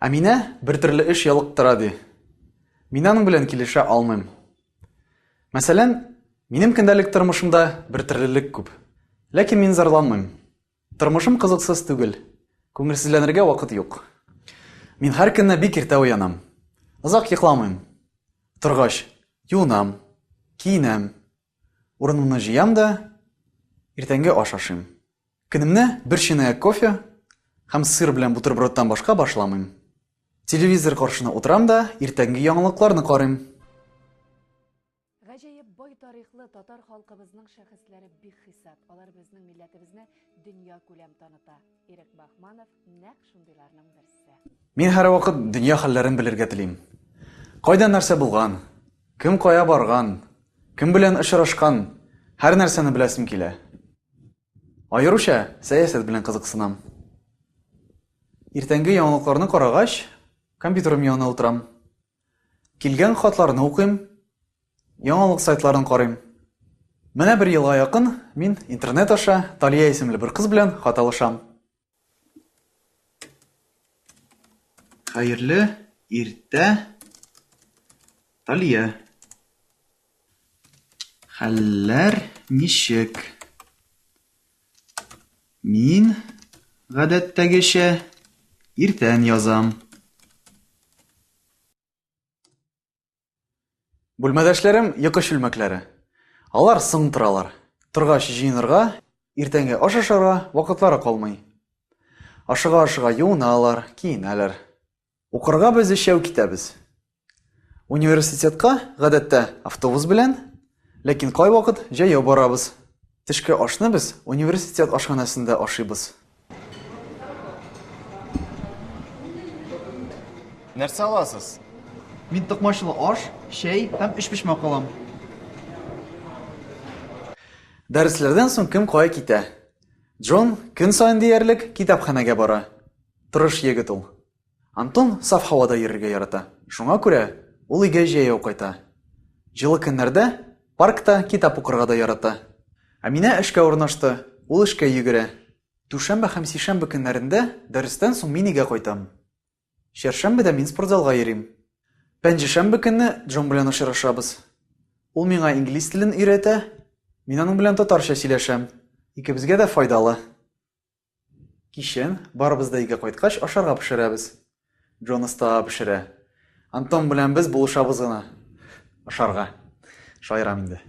Әминә бертөрле эш ялыктыра ди. Мин аның белән килешә алмыйм. Мәсәлән, минем көндәлек тормышымда бертөрлелек күп. Ләкин мин зарланмыйм. Тормышым кызыксыз түгел. Күңелсезләнергә вакыт юк. Мин һәр көнне бик иртә уянам. Озак йокламыйм. Торгач, юынам, киенәм, урынымны җыям да, иртәнге аш ашыйм. Көнемне бер чынаяк кофе һәм сыр белән бутербродтан башка башламыйм. Телевизор каршына утырам да иртәнге яңалыкларны карыйм. Гаҗәеп бай тарихлы татар халкыбызның шәхесләре бихисап. Алар безнең милләтебезне дөнья күләм таныта. Ирек Бахманов нәкъ шундыйларның берсе. Мин һәрвакыт дөнья хәлләрен белергә телим. Кайда нәрсә булган, кем кая барган, кем белән очрашкан, һәр нәрсәне беләсем килә. Аеруча сәясәт белән кызыксынам. Иртәнге яңалыкларны карагач, компьютерым янына утырам. Килгән хатларны укыйм, яңалык сайтларын карыйм. Менә бер елга якын мин интернет аша Талия исемле бер кыз белән хат алышам. Хәерле иртә, Талия. Хәлләр ничек? Мин, гадәттәгечә, иртән язам. Бүлмәдәшләрем йокы чүлмәкләре. Алар соң торалар. Торгач җыенырга, иртәнге аш ашарга вакытлары калмый. Ашыга-ашыга юыналар, киенәләр. Укырга без өчәү китәбез. Университетка, гадәттә, автобус белән, ләкин кайвакыт җәяү барабыз. Төшке ашны без университет ашханәсендә ашыйбыз. Нәрсә аласыз? Мин токмачлы аш, чәй һәм өчпочмак алам. Дәресләрдән соң кем кая китә? Джон көн саен диярлек китапханәгә бара. Тырыш егет ул. Антон саф һавада йөрергә ярата. Шуңа күрә ул өйгә җәяү кайта. Җылы көннәрдә паркта китап укырга да ярата. Әминә эшкә урнашты, ул эшкә йөгерә. Дүшәмбе һәм сишәмбе көннәрендә дәрестән соң мин өйгә кайтам. Чәршәмбедә мин спортзалга йөрим. Пәнҗешәмбе көнне Джон белән очрашабыз. Ул миңа инглиз телен өйрәтә, мин аның белән татарча сөйләшәм. Икебезгә дә файдалы. Кичен, барыбыз да өйгә кайткач, ашарга пешерәбез. Джон оста пешерә. Антон белән без булышабыз гына. Ашарга. Шаярам инде.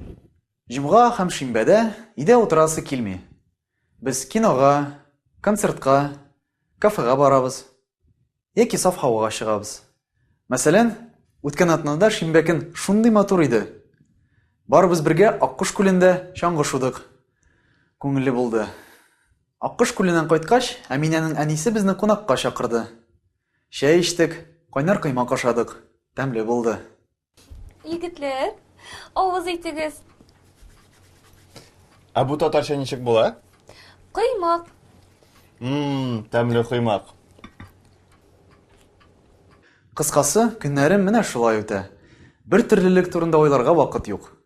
Җомга һәм шимбәдә өйдә утырасы килми. Без кинога, концертка, кафега барабыз. Яки саф һавага чыгабыз. Мәсәлән, үткән атнада шимбә көн шундый матур иде. Барыбыз бергә Аккош күлендә чаңгы шудык. Күңелле булды. Аккош күленнән кайткач, Әминәнең әнисе безне кунакка чакырды. Чәй эчтек, кайнар коймак ашадык. Тәмле булды. Егетләр, авыз итегез. Ә бу татарча ничек була? Коймак. Ммм, тәмле коймак. Кыскасы, көннәрем менә шулай үтә. Бер төрлелек турында уйларга вакыт юк.